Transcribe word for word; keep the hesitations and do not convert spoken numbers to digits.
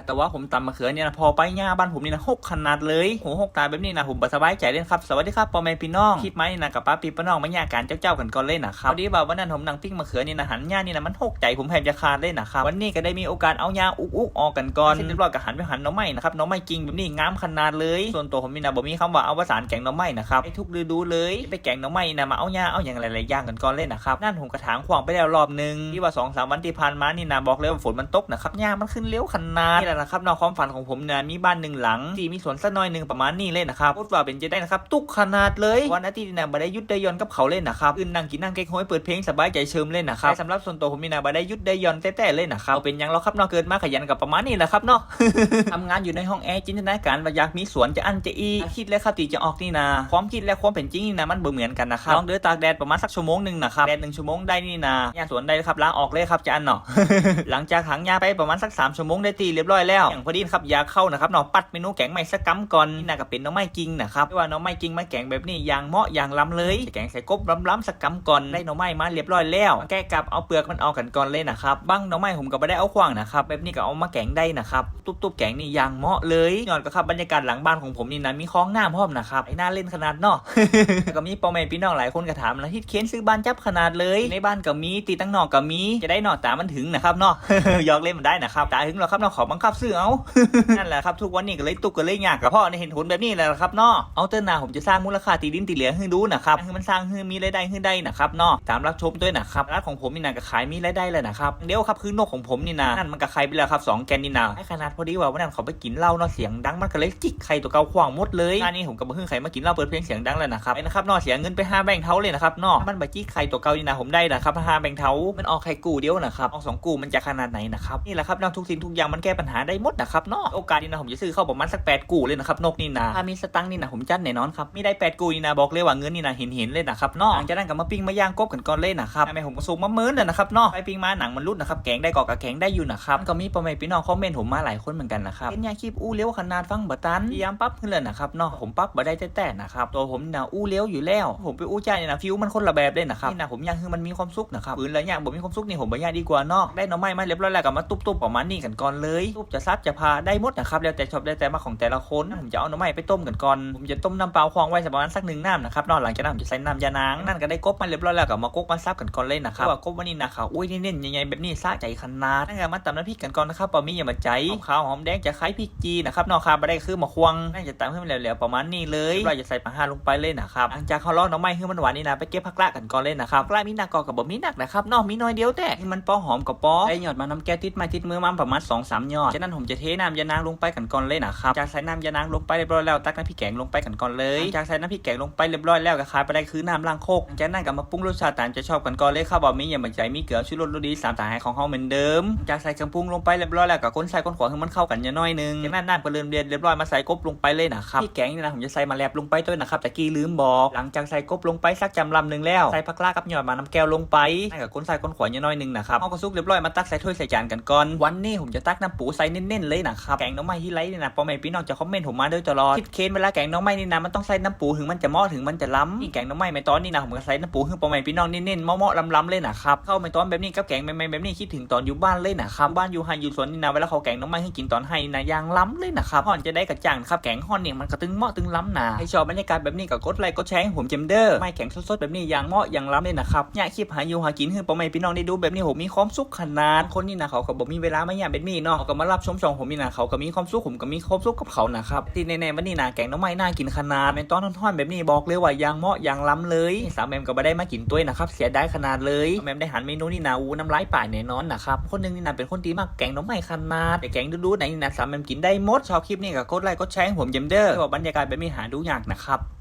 แต่ว่าผมตำมะเขือเนี่ยนะ พอไปหญ้าบ้านผมนี่นะ หกขนาดเลย โห หกตายแบบนี้นะ ผมบ่สบายใจเลยนะครับ สวัสดีครับ พ่อแม่พี่น้อง คลิปมานี่นะ กับป้าพี่ป้าน้องมาหญ้าการเจ้าๆกันก่อนเลยนะครับ พอดีว่าวันนั้นผมนั่งปิ้งมะเขือนี่นะ หันหญ้านี่นะ มันหกใจผมแทบจะขาดเลยนะครับ วันนี้ก็ได้มีโอกาสเอาหญ้าอุกๆออกกันก่อน เสร็จเรียบร้อยก็หันไปหันหน่อไม้นะครับ หน่อไม้กิ่งแบบนี้งามขนาดเลย ส่วนตัวผมนี่นะ บ่มีคำว่าเอาประสานแกงหน่อไม้นะครับ ไปทุกฤดูเลย ไปแกงหน่อไม้นะ มาเอาหญ้าเอาอย่างหลายๆอย่างกันก่อนเลยนะครับ นั่นผมกระถางขว้างไปแล้วรอบหนึ่ง ที่ว่าสองสามวันที่ผ่านมานี่นะ บอกเลยว่าฝนมันตกนะครับ หญ้ามันขึ้นเร็วขนาด นี่แหละนะครับเนาะ ความฝันของผมนะ มีบ้านหนึ่งหลัง ที่มีสวนสักหน่อยหนึ่งประมาณนี้เลยนะครับ พูดว่าเป็นจะได้นะครับ ตุกขนาดเลย วันอาทิตย์นี่นะ บ่ได้หยุดได้หย่อนกับเขาเลยนะครับ อื่นนั่งกินนั่งเก๊กฮวยเปิดเพลงสบายใจเชิมเลยนะครับ แต่สำหรับส่วนตัวผมนี่นะ บ่ได้หยุดได้หย่อนแท้ๆเลยนะครับ เป็นหยังหรอกครับเนาะ เกิดมาขยันกับประมาณนี้แหละครับเนาะ ทำงานอยู่ในห้องแอร์ จินตนาการว่าอยากมีสวนจะอั้นจะอี้ คิดแล้วครับที่จะออกนี่นะ ความคิดและความเป็นจริงนี่นะ มันบ่เหมือนกันนะครับ ลองเดินตากแดดประมาณสักชั่วโมงหนึ่งนะครับ แดดหนึ่งชั่วโมงได้นี่นะ หญ้าสวนได้ครับ ลาออกเลยครับจะอั้นเนาะ หลังจากถางหญ้าไปประมาณสักสามชั่วโมงได้ที่เรียบร้อยแล้ว อย่างพอดีครับ อยากเข้านะครับเนาะ ปัดเมนูแกงใหม่สักกำก่อน นี่นะก็เป็นหน่อไม้กิ่งนะครับ เรียกว่าหน่อไม้กิ่งมาแกงแบบนี้อย่างเหมาะอย่างล้ำเลย จะแกงใส่กบล้ำๆสักกำก่อน ได้หน่อไม้มาเรียบร้อยแล้ว แกะกับเอาเปลือกมันออกกันก่อนเลยนะครับ บางหน่อไม้ผมก็บ่ได้เอาขว้างนะครับ แบบนี้ก็เอามาแกงได้นะครับ ตุ๊บๆแกงนี่อย่างเหมาะเลย ย้อนก็ครับ บรรยากาศหลังบ้านของผมนี่นะ มีคลองน้ำพร้อมนะครับ ไอ้น่าเล่นขนาดเนาะ แล้วก็มีพ่อแม่พี่น้องหลายคนก็ถามนะ "ฮิดเคนซื้อบ้านจับขนาดเลย ในบ้านก็มี ตีตังนอกก็มี จะได้เนาะ ตามันถึงนะครับเนาะ" หยอกเล่นมันได้นะครับ ตาถึงหรอกครับเนาะ ขอบังคับซื้อเอา นั่นแหละครับ ทุกวันนี้ก็เลยตุกข์ก็เลยยาก ก็เพราะในเหตุผลแบบนี้แหละครับเนาะ เอาเติมหน้าผมจะสร้างมูลค่าที่ดินที่เหลือให้ดูนะครับ ให้มันสร้างให้มีรายได้ให้ได้นะครับเนาะ ตามรับชมด้วยนะครับ ร้านของผมนี่นะก็ขายมีรายได้แล้วนะครับ เดี๋ยวครับ คือนกของผมนี่นะ นั่นมันก็ไข่ไปแล้วครับ สองแก่นนี่นะ ไอ้ขนาดพอดีว่าวันนั้นเขาไปกินเหล้าเนาะ เสียงดัง มันก็เลยจิกไข่ตัวเก่าขว้างหมดเลย อันนี้ผมก็บ่ให้ใครมากินเหล้าเปิดเพลงเสียงดังแล้วนะครับ ไปนะครับเนาะ เสียเงินไปห้าแบงค์เทาเลยนะครับเนาะ มันบ่จิกไข่ตัวเก่านี่นะ ผมได้นะครับ ห้าแบงค์เทา มันออกไข่กู้เดียวนะครับ ออกสองกู้มันจะขนาดไหนนะครับ นี่แหละครับเนาะ ทุกสิ่งทุกอย่างมันแก้ปัญหาได้หมดนะครับเนาะ โอกาสนี่นะ ผมจะซื้อเข้าประมาณสักแปดกู้เลยนะครับ นกนี่นะ ถ้ามีสตังค์นี่นะ ผมจัดแน่นอนครับ มีได้แปดกู้นี่นะ บอกเลยว่าเงินนี่นะ เห็นๆเลยนะครับเนาะ หลังจากนั้นก็มาปิ้งมาย่างกบกันก่อนเลยนะครับ แม่ผมก็ส่งมาเมินแล้วนะครับเนาะ ไปปิ้งมาหนังมันหลุดนะครับ แกงได้ก็กะแกงได้อยู่นะครับ ก็มีพ่อแม่พี่น้องคอมเมนต์ผมมาหลายคนเหมือนกันนะครับ เห็นยาคลิปอู้เร็วขนาดฟังบ่ตัน พยายามปรับขึ้นแล้วนะครับเนาะ ผมปรับบ่ได้แท้ๆนะครับ ตัวผมนี่นะอู้เร็วอยู่แล้ว ผมไปอู้จ้านี่นะ feel มันคนละแบบเลยนะครับ นี่นะ ผมอยากให้มันมีความสุขนะครับ ปืนแล้วอยากบ่มีความสุขนี่ ผมบ่อยากดีกว่าเนาะ ได้หน่อไม้มาเรียบร้อยแล้วก็มาตุ๊บๆประมาณนี้กันก่อนเลย ตุ๊บจะสับจะผ่าได้หมดนะครับ แล้วแต่ชอบแล้วแต่มักของแต่ละคน ผมจะเอาหน่อไม้ไปต้มกันก่อน ผมจะต้มน้ำเปล่าขว้างไว้สักประมาณสักหนึ่งน้ำนะครับเนาะ หลังจากนั้นผมจะใส่น้ำยานาง นั่นก็ได้กบมาเรียบร้อยแล้วก็มากกมาสับกันก่อนเลยนะครับ ว่ากบวันนี้นะ ขาวอุ้ยเน้นๆใหญ่ๆแบบนี้สะใจขนาด นั่นก็มาตำน้ำพริกกันก่อนนะครับ บ่มีอย่างบ่ใจ หอมขาวหอมแดงจะคล้ายพริกจีนะครับเนาะ ขาดบ่ได้คือมะขวง นั่นจะตำให้มันแหลวๆประมาณนี้เลย เรียบร้อยจะใส่ปลาร้าลงไปเลยนะครับ หลังจากเขาล้อหน่อไม้ให้มันหวานนี่นะ ไปเก็บผักละกันก่อนเลยนะครับ ผักละมีนักก็กับบ่มีนักนะครับเนาะ มีน้อยเดียวแต่ให้มันพอหอมก็พอ ได้ยอดมะนาวแก้วติดไม้ติดมือมาประมาณสองสามยอด จากนั้นผมจะเทน้ำยานางลงไปกันก่อนเลยนะครับ จากใส่น้ำยานางลงไปเรียบร้อยแล้ว ตักน้ำพริกแกงลงไปกันก่อนเลย จากใส่น้ำพริกแกงลงไปเรียบร้อยแล้วก็ขาดบ่ได้คือน้ำล้างครก จากนั้นก็มาปรุงรสชาติตามใจชอบกันก่อนเลยครับ ว่ามีอย่างบ่ใจ มีเกลือ ชูรส รสดีสามสหายของเฮาเหมือนเดิม จากใส่เครื่องปรุงลงไปเรียบร้อยแล้วก็คนซ้ายคนขวาให้มันเข้ากันอย่างน้อยหนึ่ง จากนั้นน้ำก็เริ่มเดือดเรียบร้อย มาใส่กบลงไปเลยนะครับ พริกแกงนี่นะ ผมจะใส่มาแลบลงไปด้วยนะครับ ตะกี้ลืมบอก หลังจากใส่กบลงไปสักจำลำหนึ่งแล้ว ใส่ผักละกับยอดมะนาวแก้วลงไป นั่นก็คนซ้ายคนขวาอย่างน้อยหนึ่งนะครับ เอาก็สุกเรียบร้อย มาตักใส่ถ้วยใส่จานกันก่อน วันนี้ผมจะตักน้ำปูใส่เน้นๆเลยนะครับ แกงหน่อไม้ที่ไรนี่นะ พ่อแม่พี่น้องจะคอมเมนต์ผมมาโดยตลอด คิดเคนเวลาแกงหน่อไม้นี่นะ มันต้องใส่น้ำปูถึงมันจะเหมาะถึงมันจะล้ำ นี่แกงหน่อไม้แม่ตอนนี่นะ ผมก็ใส่น้ำปูให้พ่อแม่พี่น้องเน้นๆ เหมาะๆล้ำๆเลยนะครับ เข้าแม่ตอนแบบนี้กับแกงใหม่ๆแบบนี้คิดถึงตอนอยู่บ้านเลยนะครับ บ้านอยู่ไร่อยู่สวนนี่นะ เวลาเขาแกงหน่อไม้ให้กินตอนไร่นี่นะ อย่างล้ำเลยนะครับ ฮ้อนจะได้กระจ่างนะครับ แกงฮ้อนนี่มันก็ตึงเหมาะตึงล้ำนะ ใครชอบบรรยากาศแบบนี้ก็กดไลค์กดแชร์ให้ผมแจมเด้อ ไม้แกงสดๆแบบนี้อย่างเหมาะอย่างล้ำเลยนะครับ เนี่ยคลิปหาอยู่หากินให้พ่อแม่พี่น้องได้ดูแบบนี้ ผมมีความสุขขนาด คนนี่นะเขาก็บ่มีเวลามาเยี่ยมแบบนี้เนาะ เขาก็มารับชมช่องผมนี่นะ เขาก็มีความสุข ผมก็มีความสุขกับเขานะครับ ที่แน่ๆวันนี้นะ แกงหน่อไม้น่ากินขนาด แม่นตอนฮ้อนๆแบบนี้บอกเลยว่าอย่างเหมาะอย่างล้ำเลย สาวแหม่มก็บ่ได้มากินตัวยนะครับ เสียดายขนาดเลย สาวแหม่มได้หันเมนูนี่นะ อู้น้ำลายป่ายแน่นอนนะครับ คนหนึ่งนี่นะเป็นคนที่มักแกงหน่อไม้ขนาด แต่แกงดูๆไหนนี่นะ สาวแหม่มกินได้หมด ชอบคลิปนี้ก็กดไลค์กดแชร์ให้ผมแจมเด้อ เพราะว่าบรรยากาศแบบนี้หาดูยากนะครับ